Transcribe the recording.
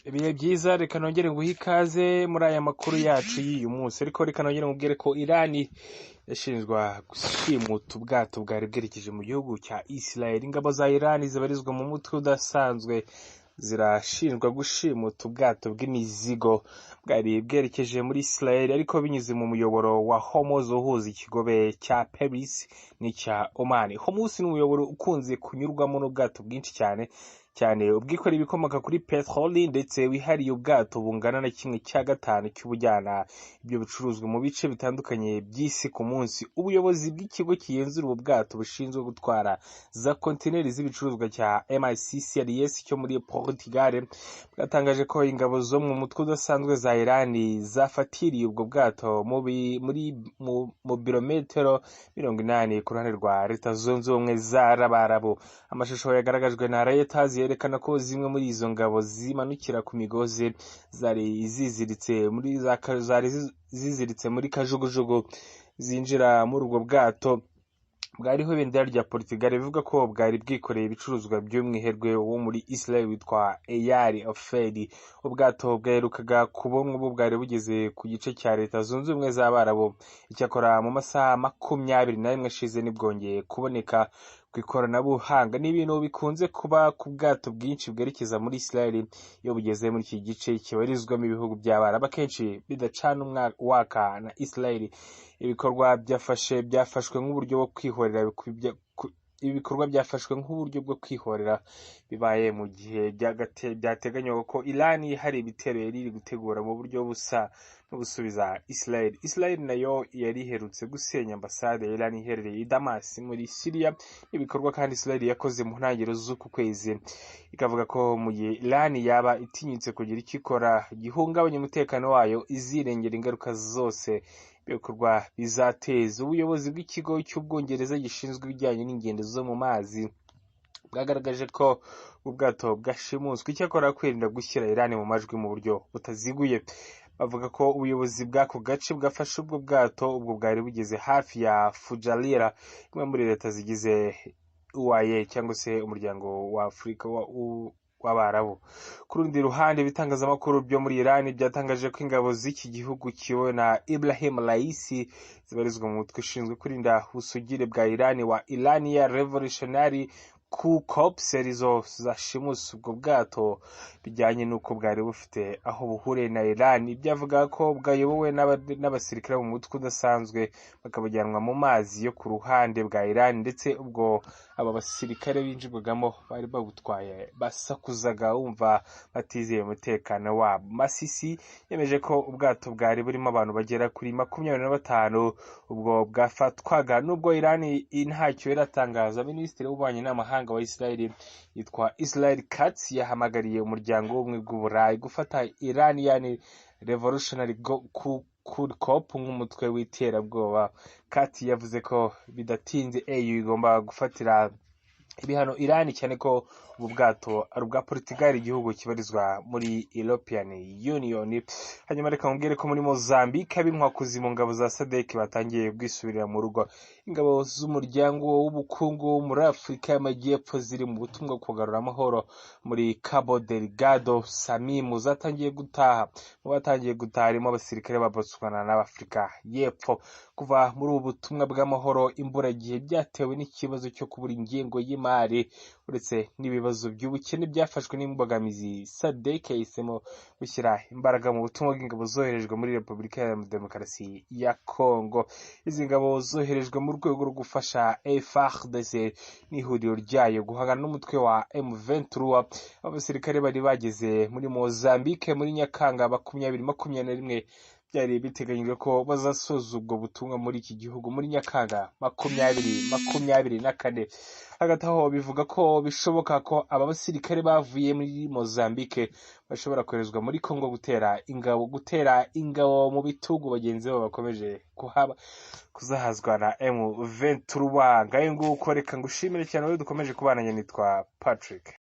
Ibihe byiza, reka nongere nguhe ikaze muri aya makuru yacu y'uyu munsi. Ariko reka nongere nkubwire ko Irani yashinjwa gushimuta ubwato bwari bwerekeje mu gihugu cya Israel. Ingabo za Irani zibarizwa mu mutwe udasanzwe zirashinjwa gushimuta ubwato bw'imizigo bwari bwerekeje muri Israel, ariko binyuze mu muyoboro wa Hormuz uhuza ikigobe cya Perse n'icya Oman. Hormuz ni umuyoboro ukunze kunyurwamo n'ubwato bwinshi cyane cyane ubwikorera ibikomoka kuri peteroli, ndetse wihariye ubwato bungana na 1/5 cy'ubujyana ibyo bicuruzwa mu bice bitandukanye by'isi ku munsi. Ubuyobozi bw'ikigo kigenzura ubu bwato bushinzwe gutwara za kontineri z'ibicuruzwa cya MICCRS cyo muri Portugal bwatangaje ko ingabo zo mu mutwe udasanzwe za Irani zafatiriye ubwo bwato mu birometero 80 ku ruhande rwa Leta Zunze Ubumwe z'Abarabu. Amashusho yagaragajwe na Reuters yerekana ko zimwe muri izo ngabo zimanukira ku migozi zari ziziritse muri za zari ziziritse muri kajugujugu zinjira muri ubwo bwato bwariho ibendera rya Portugal, bivuga ko bwari bwikoreye ibicuruzwa by'umwiherwe wo muri Israel witwa Eyal Ofer. Ubwato bwaherukaga kubonwa ubu bwari bugeze ku gice cya Leta Zunze Ubumwe z'Abarabu. Icyakora mu masaha 21 ashize nibwongeye kuboneka ku ikoranabuhanga. Ni ibintu bikunze kuba ku bwato bwinshi bwerekeza muri Israel iyo bugeze muri iki gice kibarizwamo ibihugu by'Abarabu, akenshi bidacana waka na Israel. Ibikorwa byafashwe nk'uburyo bwo kwihorera Ibi bikorwa byafashwe nk'uburyo bwo kwihorera, bibaye mu gihe byateganywaga ko Iran hari ibitero yari iri gutegura mu buryo busa no gusubiza Israel. Israel nayo yari iherutse gusenya ambasade ya Iran iherereye i Damas muri Syria. Ibikorwa kandi Israel yakoze mu ntangiriro z'uku kwezi, ikavuga ko mu gihe Iran yaba itinyutse kugira icyo ikora gihungabanya umutekano wayo, izirengera ingaruka zose ibikorwa bizateza. Ubuyobozi bw'ikigo cy'Ubwongereza gishinzwe ibijyanye n'ingendo zo mu mazi bwagaragaje ko ubwato bwashimuswe, icyakora kwirinda gushyira Iran mu majwi mu buryo butaziguye. Bavuga ko ubuyobozi bw'ako gace bwafashe ubwo bwato ubwo bwari bugeze hafi ya Fujairah, imwe muri leta zigize UAE cyangwa se Umuryango wa Afurika w'Abarabu. Ku rundi ruhande, ibitangazamakuru byo muri Iran byatangaje ko ingabo z'iki gihugu kiyobowe na Ibrahim Raisi zibarizwa mu mutwe ushinzwe kurinda ubusugire bwa Iran wa Iranian Revolutionary Corps arizo zashimuse ubwo bwato, bijyanye n'uko bwari bufite aho buhuriye na Iran. Byavuga ko bwayobowe n'abasirikare mu mutwe udasanzwe, bakabajyanwa mu mazi yo ku ruhande bwa Iran. Ndetse ubwo aba basirikare binjirwagamo bari babutwaye basakuzaga, wumva batizeye umutekano wabo. Masisi yemeje ko ubwato bwari burimo abantu bagera kuri 25 ubwo bwafatwaga. Nubwo Iran ntacyo iratangaza, Minisitiri w'Ububanyi n'Amahanga wa Israel yitwa Israel Katz yahamagariye Umuryango w'Ubumwe bw'Uburayi gufata Iranian Revolutionary Corps nk'umutwe w'iterabwoba. Katz yavuze ko bidatinze EU igomba gufatira ibihano Iran, cyane ko ubu bwato ari ubwa Portugal, igihugu kibarizwa muri European Union. Hanyuma reka nkubwire ko muri Mozambique ab'inkwakuzi mu ngabo za SADC batangiye kwisubirira mu rugo. Ingabo z'Umuryango w'Ubukungu muri Afurika y'Amajyepfo ziri mu butumwa bwo kugarura amahoro muri Cabo Delgado, SAMIM, zatangiye gutaha. Mu batangiye gutaha harimo abasirikare ba Botswana n'Abafurika y'Epfo. Kuva muri ubu butumwa bw'amahoro imburagihe byatewe n'ikibazo cyo kubura ingengo y'imari, uretse n'ibibazo by'ubukene, byafashwe n'imbogamizi. SADC yahisemo gushyira imbaraga mu butumwa bw'ingabo zoherejwe muri Repubulika ya Demokarasi ya Congo. Izi ngabo zoherejwe mu rwego rwo gufasha FARDC n'ihuriro ryayo guhangana n'umutwe wa M23. Abasirikare bari bageze muri Mozambique muri Nyakanga 2021. Byari biteganyijwe ko bazasoza ubwo butumwa muri iki gihugu muri Nyakanga 2024. Hagati aho, bivuga ko bishoboka ko aba basirikare bavuye muri Mozambique bashobora koherezwa muri Congo gutera ingabo mu bitugu bagenzi babo bakomeje kuhaba kuzahazwa na M23. Ngayo nguko, reka ngushimire cyane wowe dukomeje kubana. Nitwa Patrick.